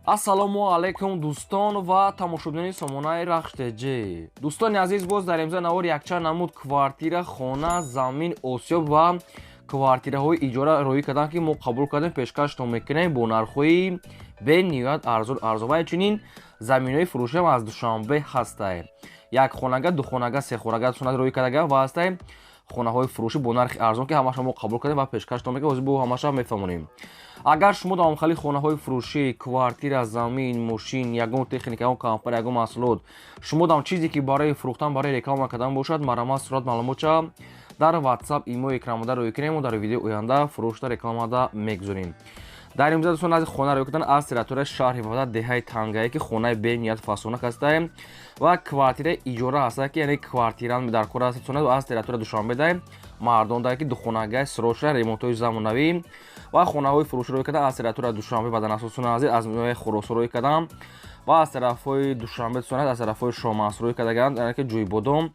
Ассалому алайкум, дӯстон ва тамошобинони сомонаи Рахш ТЖ. Дӯстони азиз, боз дар имза навор якчанд намуд квартира, хона, замин, осиёб ва квартираҳои иҷора роҳӣ карданд, ки мо қабул кардем, пешкаштон мекунем бо нархҳои бениҳоят арзон арзон. Ва инчунин заминҳои фурӯшиам аз Душанбе ҳастай. Як хонага, духонага, сехонага сунат роҳӣ кардага ва ҳастай хонаҳои фурӯшӣ бо нархи арзон, ки ҳамаша мо қабул кардем ва пешкаштон мекунем. Ҳозир бо ҳамаша мефаҳмонем. Агар шумо давомхали хонаҳои фурӯшӣ, квартира, замин, мошин, ягон техника, ягон компания, ягон маҳсулот, шумо дам чизе ки барои фурӯхтан, барои реклама кардан бошад, марҳамат, сурат, маълумотча дар WhatsApp, имо экранмода рӯй кунем, дар видеои оянда фурӯшта рекламада мегузорем. Дар имрӯза, дӯстон, нази хона рӯй кардан аз территорияи шаҳри Ваҳдат, деҳаи Тангае, ки хонаи бениҳоят фасонак ҳастаем ва квартираи иҷора ҳаста, ки яъне квартиран дар кор аст аз территорияи Душанбе даем мардон дай, ки духонагай срочно, ремонтҳои замонавӣ. Ва хонаҳои фурӯшӣ рӯй кардан аз территорияи Душанбе ба данасосуна аз ноҳияи Хуросо рӯй кардан ва аз тарафҳои Душанбе сунат, аз тарафҳои Шомансур рӯй кардаган, яъне ки Ҷӯйбодом.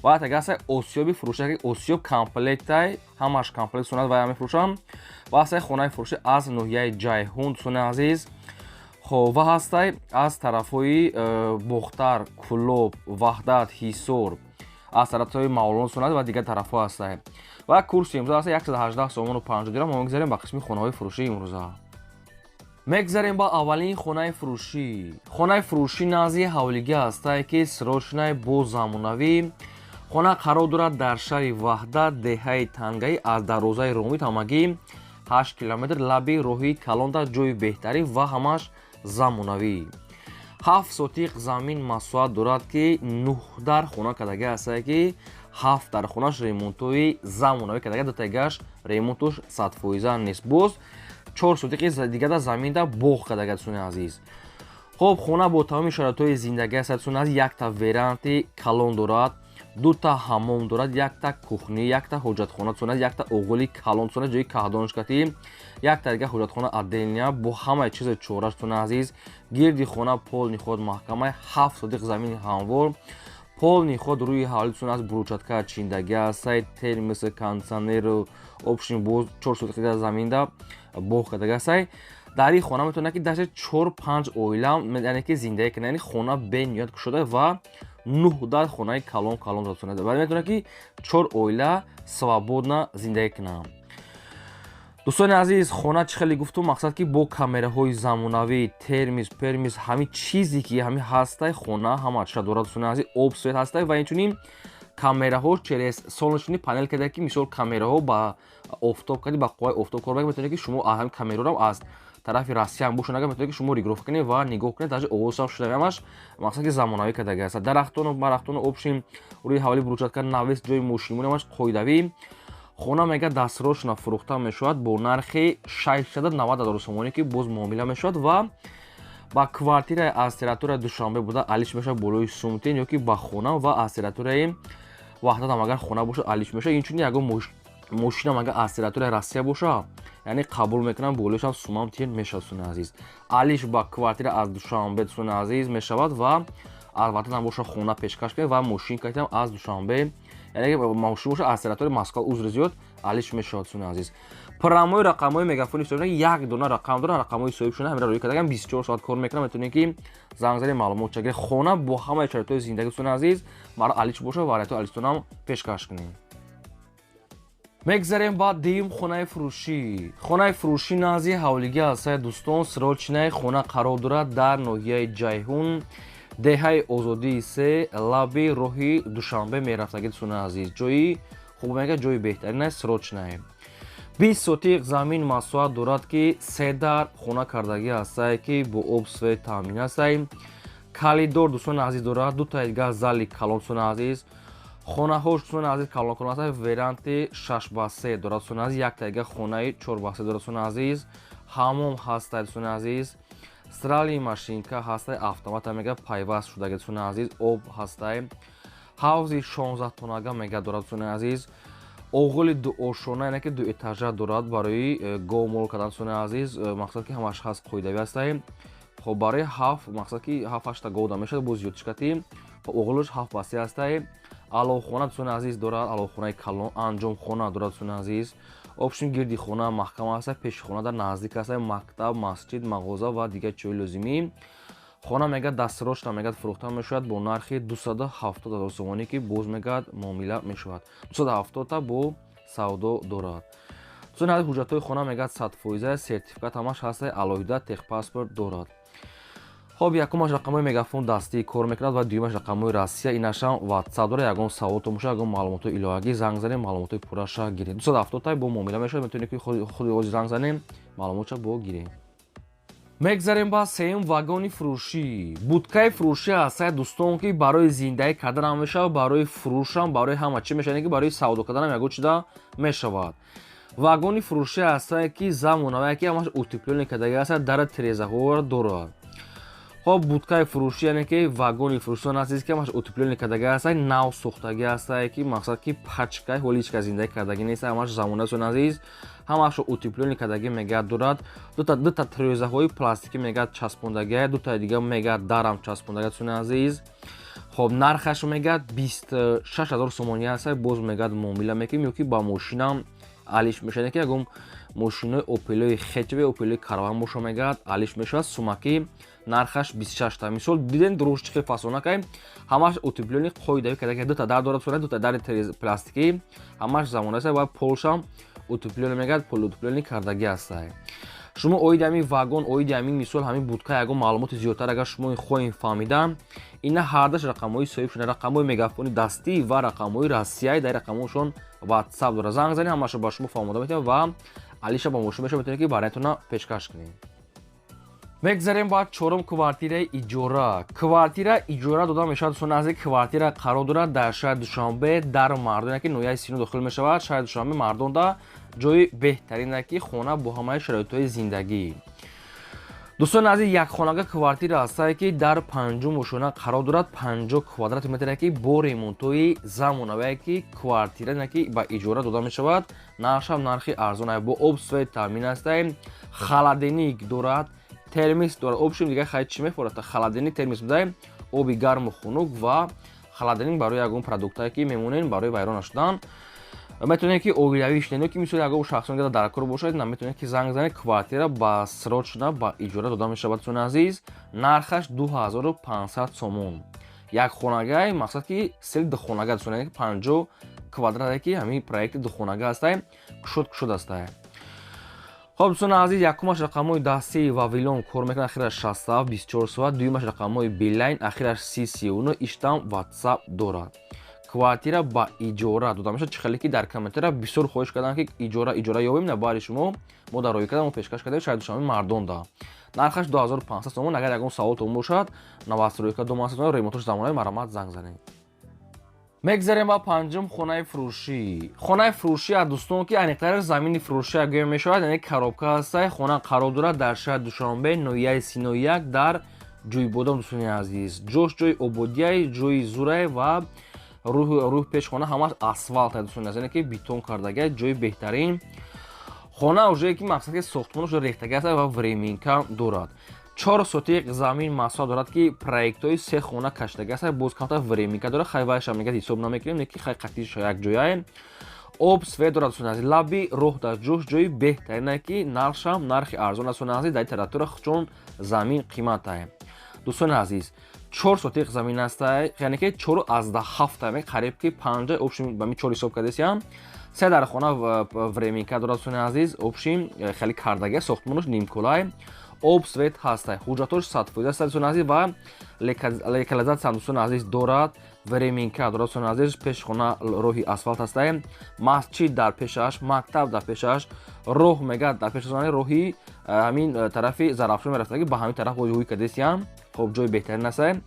Ва тагаста осиёби фурӯшӣ, ки осиёб комплектай, ҳамаш комплект сунат ва мефурӯшам. Ва ҳастай хонаи фурӯшӣ аз ноҳияи Ҷайҳун, дӯстони азиз. Хоб, ва ҳастай аз тарафҳои Бохтар, Кӯлоб, Ваҳдат, Ҳисор, аз тарафҳои Мавлон сунат ва дигар тарафҳо ҳастай. Ва курси имрӯза ҳаста 118 сомону 50 дирам. Мо мегзарем ба қисми хонаҳои фурӯшии имрӯза. Мегзарем ба аввалин хонаи фурӯшӣ. Хонаи фурӯшӣ назди ҳавлигӣ ҳастае, ки срочный, бо замонавӣ. Хона қарор дорад дар шаҳри Ваҳдат, деҳаи Тангаӣ, аз дарвозаи Ромит ҳамагӣ 8 километр, лаби роҳи калонда, ҷои беҳтарин ва ҳамаш замонавӣ. 7 сотиқ замин масоҳат дорад, ки нӯҳ дар хона кардагӣ ҳастае, ки ҳафт дар хонаш ремонтҳои замонавӣ кардага, дутагаш ремонтуш 100% нест. Боз 4 сотиқи дигада заминда боғ кардага, дӯстони азиз. Хоб, хона бо тамоми шароитҳои зиндагӣ аст, дӯстони азиз. Якта веранди калон дорад, дута ҳаммом дорад, якта кухня, якта ҳоҷатхона, дӯстони азиз, якта оғули калон, дӯстони, ҷои каҳдоншкатӣ, якта дига ҳоҷатхона отдельная бо ҳамаи чизи чораш, дӯстони азиз. Гирди хона полный ход маҳкамаи, 7 сотиқ замини ҳамвор, полный ход рӯи ҳавли, дӯстони азиз, брусчатка чиндагӣ ҳастай, термос, кондитсионеру общем. Боз 4 сотиқ дига заминда боғ кардага ҳастай. Дар ин хона метавонад, ки даже чор панҷ оила, яъне ки зиндагӣ кунад. Яъне хона бениҳоят кушода ва нӯҳ дар хонаи калон калон дорад ва метавонад, ки чор оила свободно зиндагӣ кунанд. Дӯстони азиз, хона чӣ хеле гуфтум, мақсад ки бо камераҳои замонавӣ, термос пермис, ҳамин чизе ки ҳамин ҳастай, хона ҳама чиша дорад, дӯстони азиз. Об, свет ҳастай ва инчунин камераҳо через солнечный панел карда, ки мисол камераҳо ба офтоб карди, ба қувваи офтоб кор мекунад. Метавонед, ки шумо ҳамин камераро аз тарафи Россия ҳам бошад, агар метавонед, ки шумо регулировка кунед ва нигоҳ кунед, даже овозам шунавӣ. Ҳамаш мақсад ки замонавӣ кардаги аст. Дарахтону барахтону, общем, рӯи ҳавли брусчатка, навес, ҷои мошинмон, ҳамаш қоидавӣ. Хона мега дастсрочно фурӯхта мешавад бо нархи 690 ҳазор сомонӣ, ки боз муомила мешавад. Ва ба квартираи аз территорияи Душанбе буда алиш мешавад болои сумтин ё ки ба хона, ва аз территорияи Ваҳдатам агар хона бошад, алиш мешавад. Инчунин ягон мошинам агар аз территорияи Россия боша, яъне қабул мекунам, болоишам сумам тир мешавад, дӯстони азиз. Алиш ба квартира аз Душанбе, дӯстони азиз, мешавад ва аз Ваҳдатам боша, хона пешкаш кунед ва мошин катам аз Душанбе, яъне мошин боша аз территорияи Москва, узри зиёд, алиш мешавад, дӯстони азиз. Прямой рақамҳои мегафони ҳисоб як дона рақам дорад, рақамҳои соҳибшона ҳамира рӯй кардагам, 24 соат кор мекунам. Метавонед, ки занг зани, маълумот чагиред. Хона бо ҳамаи шароитҳои зиндагӣ, дӯстони азиз, мара алиш боша, вариантҳои алистонам пешкаш кунем. Мегзарем ба дуюм хонаи фурӯшӣ. Хонаи фурӯшӣ назди ҳавлигӣ ҳастае, дӯстон, срочный. Хона қарор дорад дар ноҳияи Ҷайҳун, деҳаи Озодии се, лаби роҳи Душанбе мерафтагӣ, дӯстони азиз. Ҷои хуб мега, ҷои беҳтарин аст, срочный. 20 сотиқ замин масоҳат дорад, ки се дар хона кардагӣ ҳастае, ки бо об, свет таъмин ҳастае. Коридор, дӯстони азиз, дорад, дутаи дигар зали калон, дӯстони азиз. Хонаҳош, дӯстони азиз, калон ҳастад. Веранди 6 ба 3 дорад, дӯстони азиз, якта дига хонаи 4 ба 3 дорад, дӯстони азиз. Ҳаммом ҳастае, дӯстони азиз, стиральный машинка ҳастае, автомата мега пайваст шудаги, дӯстони азиз. Об ҳастае, ҳавзи 16 тонага мега дорад, дӯстони азиз. Оғули дуошона, яъне ки дуэтажа дорад барои говмол кардан, дӯстони азиз. Мақсад ки ҳамаш ҳаст, қоидавӣ ҳастае. Хоб, барои ҳафт, мақсад ки ҳафт ҳашта гов да мешавад, боз зиёдшкати. Оғулаш 7 ба 3 ҳастае. Аловхона, дӯстони азиз, дорад, аловхонаи калон, анҷомхона дорад, дӯстони азиз. Общем, гирди хона маҳкам аста, пеши хона дар наздик аста мактаб, масҷид, мағоза ва дигар чиҳои лозимӣ. Хона, мегӯяд, дастрочно, мегӯяд, фурӯхта мешавад бо нархи 270 ҳазор сомонӣ, ки боз, мегӯяд, муомила мешавад. 270-та бо савдо дорад. Дӯстони азиз, ҳуҷҷатҳои хона, мегӯяд, 100%, сертификат ҳамаш ҳаста, алоҳида техпаспорт дорад. Хоб, якумаш рақамҳои Мегафон дастӣ кор мекунад ва дуюмаш рақамҳои Россия, инашам Ватсап дорад. Ягон саволтон бошад, ягон маълумотҳои иловагӣ, занг занем, маълумотҳои пурраша гирем. 270-та бо муомила мешавад, метавонед, ки худи ҳозир занг занем, маълумотша бо гирем. Мегзарем ба сеюм вагони фурӯшӣ. Будкаи фурӯшӣ ҳастае, дӯстон, ки барои зиндагӣ карданам мешавад, барои фурӯшам, барои ҳама чӣ мешавад, ки барои савдо карданам ягон чида мешавад. Вагони фурӯшӣ ҳастае, ки замонавае, ки ҳамаш утеплённый кардагӣ аст, дара тирезаҳоро дорад. Хоб, будкаи фурӯшӣ, яъне ки вагони фурӯшон аст, ки ҳамаш утеплённый кардагӣ аст, нав сохтагӣ ҳастае, ки мақсад ки пачкай ҳоли ҳеч кас зиндагӣ кардагӣ нест, ҳамаш замона азиз, ҳамашро утеплённый кардагӣ, мегӯяд, дорад. Дута тирезаҳои пластикӣ, мегӯяд, часпондагӣ, дутаи дига, мегӯяд, дарам часпондагӣ, дӯстони азиз. Хоб, нархаш, мегӯяд, 26 000 сомонӣ аст, боз, мегӯяд, муомила мекунем ё ки ба мошинам алиш мешавад, ки ягон мошинои Опелои хетчбек, Опелои Караван боша, мегӯяд, алиш мешавад. Сумакӣ нархаш 26 та. Мисол, дидем, дуруш чӣ хел фасонакай, ҳамаш утеплённый қоидави карда, дута дар дорад, дута дари пластикӣ, ҳамаш замона аст ва полшам утеплённый, мегӯяд, полуутеплённый кардагӣ ҳастай. Шумо оиди ҳамин вагон, оиди ҳамин, мисол, ҳамин будка ягон маълумоти зиёдтар агар шумо хоҳем фаҳмидан, ина ҳардаш рақамҳои соҳиб шуда, рақамҳои Мегафони дастӣ ва рақамҳои Россияи, дар рақамҳошон Ватсап дорад. Занг занед, ҳамаашро ба шумо фаҳмода метавонад ва алиша ба мошин мешавад, метавонед, ки вариантона пешкаш кунед. Мегзарем ба чорум квартираи иҷора. Квартира иҷора дода мешавад, дӯстони азиз. Квартира қарор дорад дар шаҳри Душанбе, дар Мардоне, ки ноҳияи Сино дохил мешавад. Шаҳри Душанбе, Мардонда ҷои беҳтарине, ки хона бо ҳамаи шароитҳои зиндагӣ. Дӯстони азиз, якхонага квартира ҳастае, ки дар панҷум ошёна қарор дорад, 50 квадрати метре, ки бо ремонтҳои замонавие, ки квартира, ки ба иҷора дода мешавад. Нархшам нархи арзон, бо об, свет таъмин ҳастае, холодильник дорад, термос дорад. Общем, дигар хай чӣ мефорад? Холодильник, термос будай, оби гарму хунук ва холодильник барои ягон продуктае, ки мемонен, барои вайрон нашудан. Метавонед, ки оилавӣ шинед, ки мисол ягон шахсон дар кор бошад, наметавонед, ки занг занед. Квартира ба срочно ба иҷора дода мешавад, дӯстони азиз. Нархаш 2500 сомон. Як хонагай, мақсад ки сел духонага, дӯстони, 50 квадрате, ки ҳамин проекти духонага ҳастай, кушод кушод ҳастай. Хоб, дӯстони азиз, якумаш рақамҳои дастии Вавилон кор мекунад, ахираш 67, 24 соат. Дуюмаш рақамҳои Билайн, ахираш 3039, иштам Ватсап дорад. Квартира ба иҷора дода мешавад. Чӣ хеле ки дар комментария бисёр хоҳиш карданд, ки иҷора, иҷора ёбем, на баъди шумо мо дар роҳӣ кардам, мо пешкаш кардем. Шаҳри Душанбе, Мардонда, нархаш 2500 сомон. Агар ягон саволтон бошад, новостройка дом аст, ремонтош замонаи, марҳамат, занг занед. Мегзарем ба панҷум хонаи фурӯшӣ. Хонаи фурӯшӣ аз, дӯстон, ки аниқтар замини фурӯшӣ гӯя мешавад, яъне коробка ҳастай. Хона қарор дорад дар шаҳри Душанбе, ноҳияи Сино 1, дар Ҷӯйбодом. Дӯстони азиз, ҷош ҷои ободияй, ҷои зурай ва рӯҳ пеш хона ҳамаш асфалт, дӯстони азиз, яъне ки бетон кардагай, ҷои беҳтарин. Хона уже ки мақсад ки сохтмонаш рехтагӣ аст ва временка дорад. 4 сотиқ замин масоҳат дорад, ки проектҳои се хона каштагӣ аст, боз камтар временка дорад. Хай, вайша, мегӯяд, ҳисоб намекунем, не ки хай қатиш якҷояе. Об, свет дорад, дӯстони азиз, лаби роҳ дар ҷош ҷои беҳтарине, ки нархшам нархи арзон аст, дӯстони азиз. Дар территория чун замин қиматае, дӯстони азиз, 4 сотиқ замин аста, яъне ки 4,7, қариб ки панҷа, общем, ба ми чор ҳисоб кардесиям. Се дар хона временка дорад, дӯстони азиз. Общем, хеле кардагия, сохтмонаш нимкулай, об, свет ҳастай, ҳуҷҷатош 100% аст, дӯстони азиз, ва легализация, дӯстони азиз, дорад, временка дорад, дӯстони азиз. Пеши хона роҳи асфалт ҳастай, масҷид дар пешаш, мактаб дар пешаш, роҳ, мегӯяд, дар пеш роҳи ҳамин тарафи Зарафшон мерафтаги, ба ҳамин тараф ҳуй кардесиям. Хоб, ҷои беҳтарин ҳастай.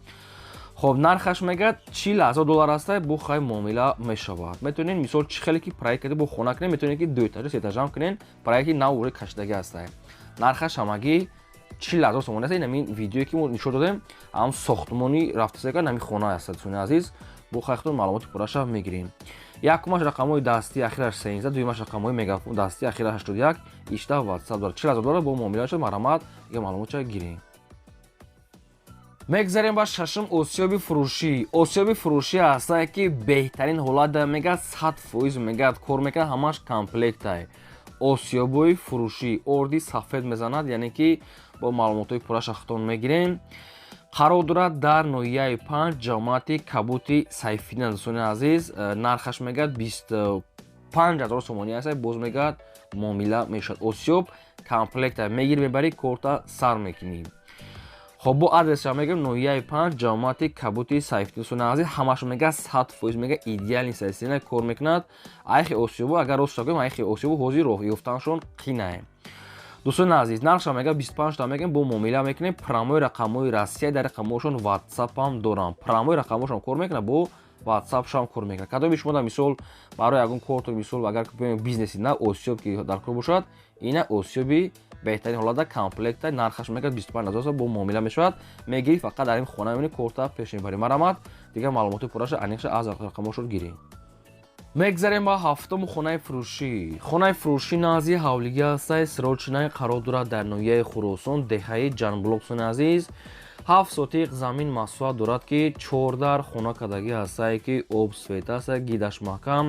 Хоб, нархаш, мегӯяд, 40 000 доллар ҳастай, бо хай муомила мешавад. Метавонед, мисол, чӣ хеле ки проект карди, бо хона кунед, метавонед, ки дуэтажа, сетажам кунед, проекти нав уже кашидагӣ ҳастай. Нархаш ҳамагӣ 40 000 сомонӣ аст. Ин ҳамин видеое, ки мо нишон додем, ҳам сохтмонӣ рафтасека, ҳамин хона аст, дӯстони азиз. Бо хайхтон маълумоти пурраша мегирем. Якумаш рақамҳои дастӣ, ахираш 13, дуюмаш рақамҳои Мегафон дастӣ, ахираш 81, ишта Ватсап дорад. 40 000 доллар, бо муомила шуд. Марҳамат, дига маълумотша гирем. Мегзарем ба шашум осиёби фурӯшӣ. Осиёби фурӯшӣ ҳастае, ки беҳтарин ҳолат, мегӯяд, 100%, мегӯяд, кор мекунад, ҳамаш комплектай. Осиёбои фурӯшӣ орди сафед мезанад, яъне ки бо маълумотҳои пурраша худтон мегирем. Қарор дорад дар ноҳияи 5, ҷамоати Кабути Сайфиддин. Дӯстони азиз, нархаш мегӯяд 25 000 сомонӣ аст, боз мегӯяд, муомила мешавад. Осиёб комплекта мегирӣ, мебарӣ, корта сар мекунӣ. Хоб, бо адреса мегӯям: ноҳияи 5, ҷамоати Кабути Сайфиддин. Дӯстони азиз, ҳамаш мегӯяд 100%, мегӯяд, идеальный состояние кор мекунад. Айхи осиёбо, агар рост гӯем, айхи осиёбо ҳозир роҳ ёфтанашон қинае. Дӯстони азиз, нархша мегӯяд 25 та мегӯем, бо муомила мекунем. Прямой рақамҳои Россия, дар рақамҳошон ватсапам дорам, прямой рақамҳошон кор мекунад, бо ватсапшам кор мекунад. Кадоми шумо, мисол, барои ягон кортон, мисол, агар бизнеси на осиёб ки дар кор бошад, ина осиёби беҳтарин ҳолата, комплекта, нархаш мегӯяд 25 000, бо муомила мешавад. Мегирӣ, фақат дар ин хона мемонӣ, корта пеш мебарӣ. Марамад, дигар маълумоти пурраша, аниқша аз рақамҳошон гирӣ. Мегзарем ба ҳафтуму хонаи фурӯшӣ. Хонаи фурӯшӣ назди ҳавлигӣ ҳастай, срочный, қарор дорад дар ноҳияи Хуросон, деҳаи Ҷанблок. Дӯстони азиз, 7 сотиқ замин масоҳат дорад, ки чордар хона кардагӣ ҳастае, ки об, свет ҳастай, гидаш маҳкам,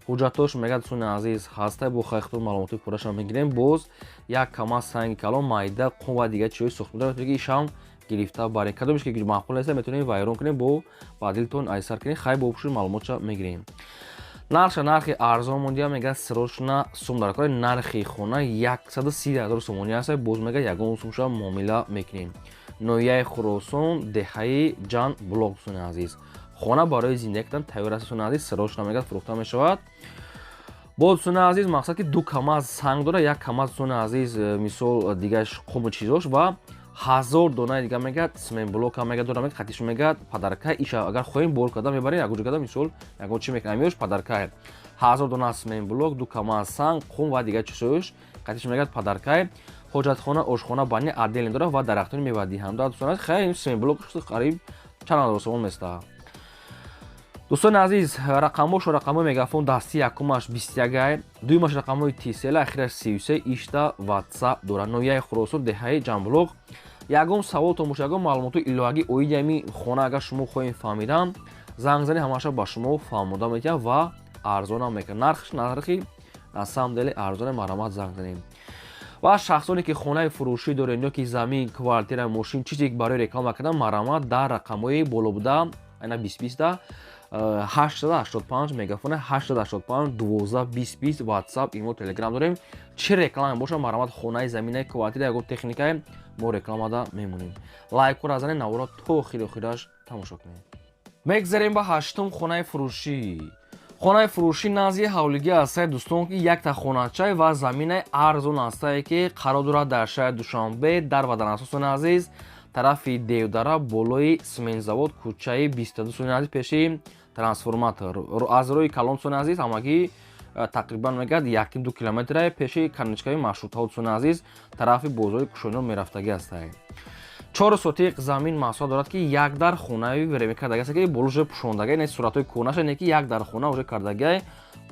ҳуҷҷатош, мегӯяд, дӯстони азиз, ҳастай. Бо хайхтон маълумоти пурраша мегирем. Боз як кама санги калон, майда, қум ва дигар чизҳои сохтмон дорад, ки ишам гирифта барем. Кадомеш ки маъқул неста, метавонем вайрон кунем, бо ба дилтон айсар кунем. Хай, бо пуши маълумотша мегирем. Нархша нархи арзон мондия, мегӯяд, срочно сум дар кор. Нархи хона 130 000 сомонӣ аст, боз мегӯяд, ягон сумша муомила мекунем. Ноҳияи Хуросон, деҳаи Ҷан Блок. Дӯстони азиз, хона барои зиндагӣ кардан тайёр аст. Дӯстони азиз, срочно, мегӯяд, фурӯхта мешавад. Боз, дӯстони азиз, мақсад ки ду камаз санг дорад, як камаз, дӯстони азиз, мисол, дигаш қуму чизош ва 1000 донаи дига, мегӯяд, цементблока, мегӯяд, дора, мегӯяд, хатиш, мегӯяд, подарка. Иша агар хоҳем, бор карда мебарем, ягон ҷо карда, мисол, ягон чи мекунем, амиёш подарка. 1000 дона цементблок, ду камаз санг, қум ва дигар чизош хатиш, мегӯяд, подарка. Ҳоҷатхона, ошхона бани отдельно дорад ва дарахтони мевадиҳанда. Дӯстон азиз, хеле цементблок қариб чанд ҳазор сомон места. Дӯстони азиз, рақамҳошо, рақамҳои Мегафон дасти якумаш 21, дуюмаш рақамҳои Тисел, ахираш 33, ишта ватсап дорад. Ноҳияи Хуросон, деҳаи Ҷамбулоқ. Ягон саволтон боша, ягон маълумоти иловагӣ оиди ҳами хона агар шумо хоҳем фаҳмидан, занг зани, ҳамаша ба шумо фаҳмода метиҳад ва арзонам мекунад. Нархш нархи на самом деле арзоне. Марҳамат, занг занем. Ва шахсоне ки хонаи фурӯшӣ доред ё ки замин, квартира, мошин, чизе барои реклама кардан, марҳамат, дар рақамҳои боло буда, айна 20 20 885 Мегафона, 885 12 20 20, ватсап, имо, телеграм дорем. Чӣ реклама боша, марҳамат, хонаи, заминаи, квартира, ягон техникае, мо рекламада мемонем. Лайкҳоро занед, наворо то охири охираш тамошо кунед. Мегзарем ба ҳаштум хонаи фурӯшӣ. Хонаи фурӯшӣ назди ҳавлигӣ ҳастае, дӯстон, ки якта хоначай ва заминаи арзон ҳастае, ки қарор дорад дар шаҳри Душанбе, дар Ваданасо, дӯстони азиз, тарафи Девдара, болои цементзавод, кӯчаи 22, дӯстони азиз, пеши трансформатор, аз роҳи калон, дӯстони азиз, ҳамагӣ тақрибан, мегӯяд, 1-2 километре пеши конечкаи маршрутҳо, дӯстони азиз, тарафи бозори Кушониён мерафтагӣ ҳастае. 4 сотиқ замин масоҳат дорад, ки як дар хонаи временный кардаги аст, ки болош пӯшондага, не суратҳои кӯнаша, не ки як дар хона уже кардагиай,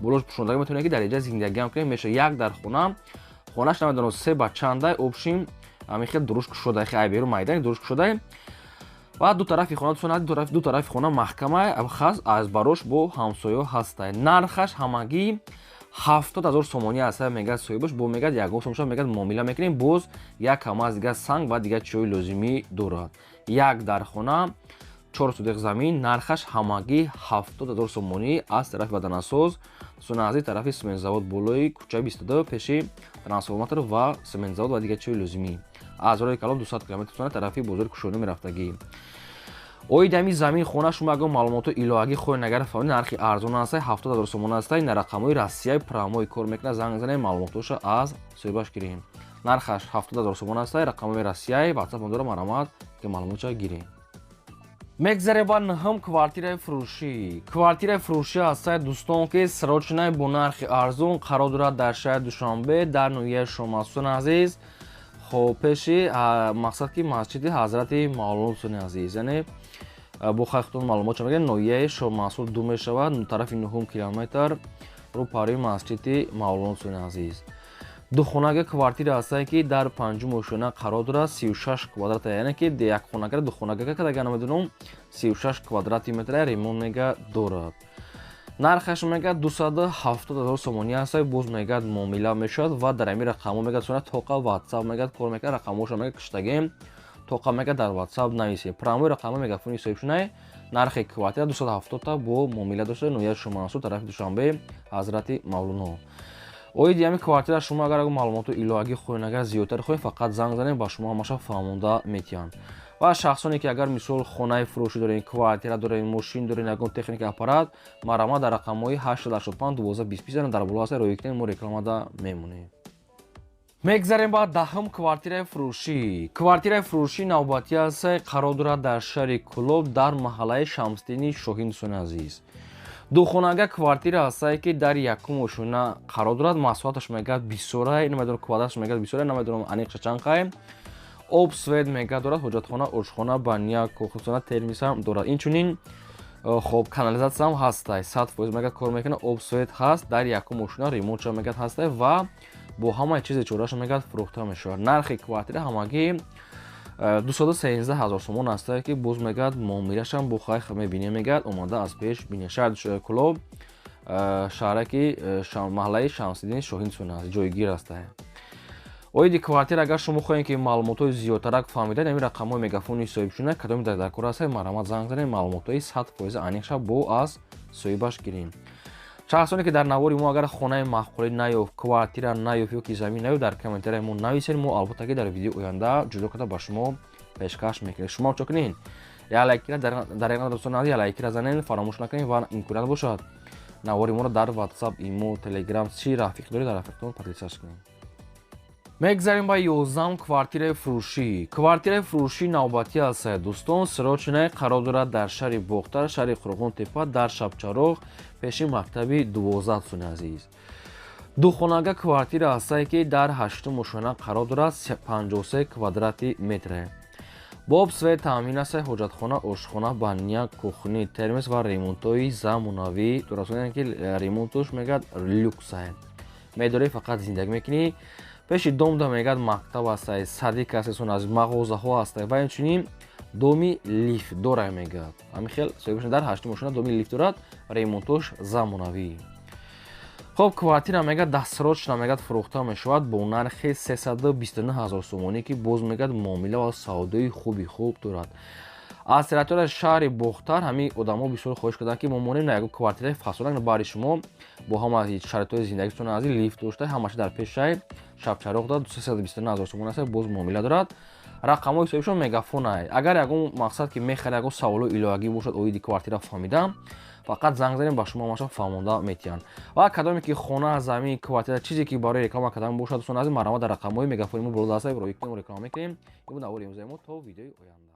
болош пӯшондага, метавонед ки дар инҷа зиндагиам кунед, меша. Як дар хона, хонаш намедонам се ба чандай, общем, ҳамин хел дуруш кушода, хе ай берун майдани дуруш кушода. Ва ду тарафи хона, дӯстон, ду тарафи хона маҳкама хас, аз барош бо ҳамсоё ҳастай. Нархаш ҳамагӣ 70 000 сомонӣ аст, мегӯяд соҳибаш. Бо мегӯяд, ягон сомоша, мегӯяд, муомила мекунем. Боз як камаз дигар санг ва дигар чизҳои лозимӣ дорад. Як дар хона, 4 сотиқ замин, нархаш ҳамагӣ 70 000 сомонӣ, аз тарафи Ваданасоз, дӯстони азиз, тарафи цементзавод, болои кӯчаи 22, пеши трансформатор ва цементзавод ва дигар чизҳои лозимӣ, аз роҳи калон 200 километр, тарафи бозори Кушонӣ мерафтагӣ. Оид ҳами замин, хона шумо ягон маълумоти иловагӣ хоҳед, агар фаҳмед, нархи арзон аст, 70 000 сомон аст, на рақамҳои Россияи прямой кор мекунад, занг занед, маълумотоша аз соҳибаш гирем. Нархаш 70 000 сомон аст, рақамҳои Россияи ватсап дора, марҳамат, ки маълумотша гирем. Мегзарем ба нӯҳум квартираи фурӯшӣ. Квартираи фурӯшӣ ҳастае, дӯстон, ки срочный, бо нархи арзон, қарор дорад дар шаҳри Душанбе, дар ноҳияи Шомасун, азиз. Хоб, пеши, мақсад ки масҷиди Ҳазрати Мавлоно, дӯстони азиз, яъне бо хайхтон маълумот мегӯяд, ноҳияи Шомансур ду мешавад, тарафи нӯҳум километр, рӯ парои масҷиди Мавлоно. Дӯстони азиз, духонага квартира ҳастае, ки дар панҷум ошёна қарор дорад, 36 квадрата, яъне ки як хонага, духонага кадага намедонам, 36 квадрати метра, ремонт мега дорад. Нархаш мегӯяд 270 000 сомонӣ аст, боз мегӯяд муомила мешавад ва дар ҳамин рақамҳо мегӯяд сона тоқа WhatsApp мегӯяд кор мекунад, рақамҳоша мегӯяд киштагем, тоқа мегӯяд дар WhatsApp нависед. Прямой рақамҳо мегафони соҳибшунай. Нархи квартира 270 та бо муомила дошта, ноҳияи Шомансур, тарафи Душанбе, Ҳазрати Мавлоно. Оиди ҳамин квартира шумо агар маълумоту иловагӣ хоҳед, агар зиёдтар хоҳед, фақат занг занед, ба шумо ҳамаша фаҳмонда метиҳанд. Ва шахсоне ки агар мисол хонаи фурӯшӣ доред, квартира доред, мошин доред, ягон техника, аппарат, марҳамат, дар рақамҳои 885 12 20 дар боло ҳаста, роҳӣ кунед, мо рекламада мемонем. Мегзарем ба 10-ум квартираи фурӯшӣ. Квартираи фурӯшӣ навбатӣ аст, қарор дорад дар шаҳри Кӯлоб, дар маҳаллаи Шамсиддини Шоҳин. Дӯстони азиз, духонага квартира ҳастае, ки дар якум ошёна қарор дорад. Масоҳаташ мегӯяд бисёра, намедонам, квадраташ мегӯяд бисёра, намедонам аниқша чанд қай. Об, свет мегӯяд дорад, ҳоҷатхона, ошхона, баня, кухня, термос ҳам дорад. Инчунин хоб канализатсия ҳам ҳастай, 100% мегӯяд кор мекунад, об, свет ҳаст. Дар якум ошёна ремонтша мегӯяд ҳастай ва бо ҳамаи чизи чораша мегӯяд фурӯхта мешавад. Нархи квартира ҳамагӣ 213 000 сомон ҳастае, ки боз мегӯяд муомилашам бо хайх мебинем, мегӯяд омада аз пеш бинед. Шаҳри Кӯлоб, шаҳраки маҳаллаи Шамсиддини Шоҳин аст ҷойгир ҳастае. Оиди квартира агар шумо хоҳед ки маълумотҳои зиёдтарак фаҳмида, ҳамин рақамҳои мегафони соҳибшуна, кадоми дар даркор ҳастае, марҳамат, занг занед, маълумотҳои 100% аниқша бо аз соҳибаш гирем. Шахсоне ки дар навори мо агар хонаи маъқулӣ наёфт, квартира наёфт ё ки замин наёфт, дар комментарияи мо нависед, мо албатта ки дар видеои оянда ҷудо карда ба шумо пешкаш мекунем. Шумо чо кунед? Як лайкира дар дӯстон, як лайкира занед, фаромӯш накунед ва имконият бошад, навори моро дар WhatsApp, имо, Telegram, чӣ рафиқ доред, дар рафиқтон поделиться кунед. Мегзарем ба 11-ум квартираи фурӯшӣ. Квартираи фурӯшӣ навбатӣ аст, дӯстон, срочный, қарор дорад дар шаҳри Бохтар, шаҳри Қурғон-Тепа, дар Шабчароғ, пеши мактаби 12. Дӯстони азиз, духонага квартира ҳастае, ки дар ҳаштум ошёна қарор дорад, 53 квадрати метре. Бо об, свет таъмин аст, ҳоҷатхона, ошхона, баня, кухня, термос ва ремонтҳои замонавӣ дорад, ки ремонтош мегӯяд люксае. Медорӣ, фақат зиндагӣ мекунӣ. Пеши домда мегӯяд мактаб ҳастай, садик ҳастасон, аз мағозаҳо ҳастай ва инчунин доми лифт дора мегӯяд. Ҳамин хел соҳибашон дар ҳаштум ошёна доми лифт дорад, ремонтош замонавӣ. Хоб, квартира мегӯяд дастрочно мегӯяд фурӯхта мешавад бо нархи 329 000 сомонӣ, ки боз мегӯяд муомила ва савдои хуби хуб дорад. Аз территорияи шаҳри Бохтар ҳамин одамо бисёр хоҳиш карданд, ки мо монем на ягон квартираи фасонак бари шумо бо ҳама шароитҳои зиндагитон аз лифт дошта, ҳамаша дар пешай Шабчароғ дорад. 329 000 сомон аст, боз муомила дорад. Рақамҳои соҳибшон мегафонай. Агар ягон мақсад ки мехаред, ягон саволо иловагӣ бошад оиди квартира фаҳмида, фақат занг занем, ба шумо ҳамаша фаҳмонда метиҳанд. Ва кадоме ки хона, замин, квартира, чизе ки барои реклама кардан бошад, дӯстон азиз, марҳамат, дар рақамҳои мегафони мо боло даста роҳӣ кунем, реклама мекунем. Ин буд навори имрӯзаи мо. То видеои оянда.